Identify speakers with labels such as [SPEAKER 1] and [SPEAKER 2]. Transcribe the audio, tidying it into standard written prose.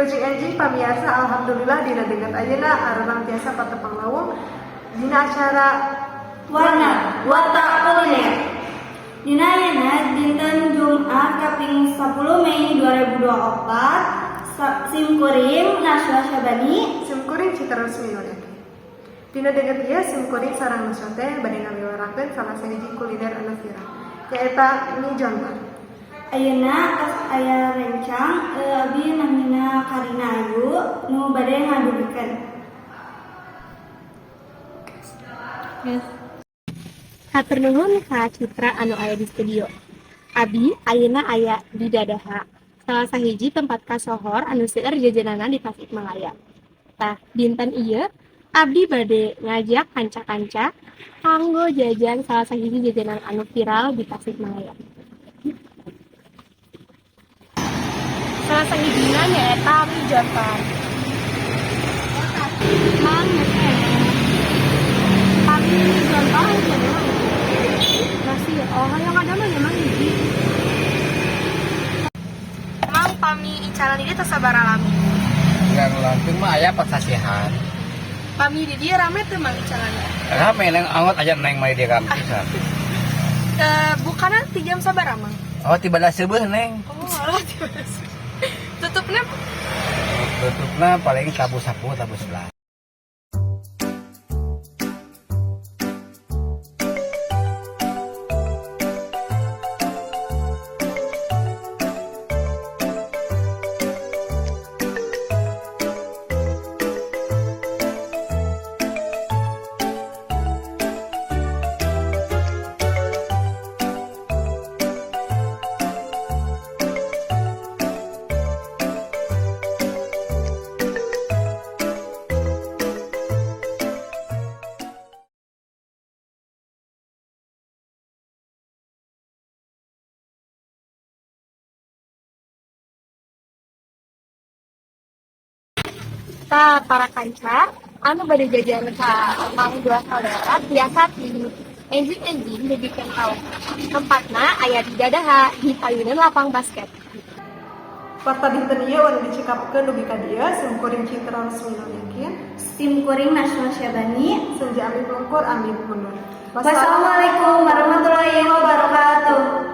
[SPEAKER 1] Wilujeng enjing, pamiarsa. Alhamdulillah, dina dinten ayeuna arurang tiasa patepang lawung dina acara
[SPEAKER 2] Warna Warta Kuliner. Dina ayeuna dinten Jumat kaping 10 Mei 2024, sim kuring Naswa Syabani.
[SPEAKER 1] Sim kuring Citra Resmi Nuriati. Dina dinten ieu sim kuring sareng Naswa teh bade ngawiwarakeun salah sahiji kuliner anu viral, nyaeta mie jontor.
[SPEAKER 2] Ayeuna tos aya rencang abi namina Karina Ayu nu bade ngadugikeun.
[SPEAKER 3] Yes. Hatur nuhun ka Citra anu aya di studio. Abi ayeuna aya di Dadaha, salah sahiji tempat kasohor anu seueur jajananna di Tasikmalaya. Tah, dinten ieu abdi bade ngajak kanca-kanca kanggo jajan salah sahiji jajanan anu viral di Tasikmalaya. Salah sahijina nyaeta mie jontor. Mang, pami mie jontor aya kumaha? Nasi, oh, hayang ada mah ya, Mang, hiji. Mang, pami icalan ini tos sabaraha lami?
[SPEAKER 4] Yang langsung mah aya 4 sasihan.
[SPEAKER 3] Pami di dieu rame teu, Mang, icalanna?
[SPEAKER 4] Rame, Neng, angot aja Neng mah dia kami bisa.
[SPEAKER 3] Eh, bukana ti jam sabaraha, Mang?
[SPEAKER 4] Oh, tiba seubeuh, Neng.
[SPEAKER 3] Oh, alah, tiba. Tutupnya?
[SPEAKER 4] Tutupna paling tabuh 10, tabuh 11.
[SPEAKER 3] Tah, para kanca anu bade jajan ka Mang Dua Saudara biasa ti enjing-enjing dugikeun ka tempatna aya di Dadaha, di payunan lapang basket.
[SPEAKER 1] Warta dinten ieu anu dicekapkeun dugi ka dieu. Sim kuring Citra Resmi Yakin.
[SPEAKER 2] Sim kuring Naswa Syabani.
[SPEAKER 1] Senja amit mungkur, amit mundur.
[SPEAKER 2] Wassalamualaikum warahmatullahi wabarakatuh.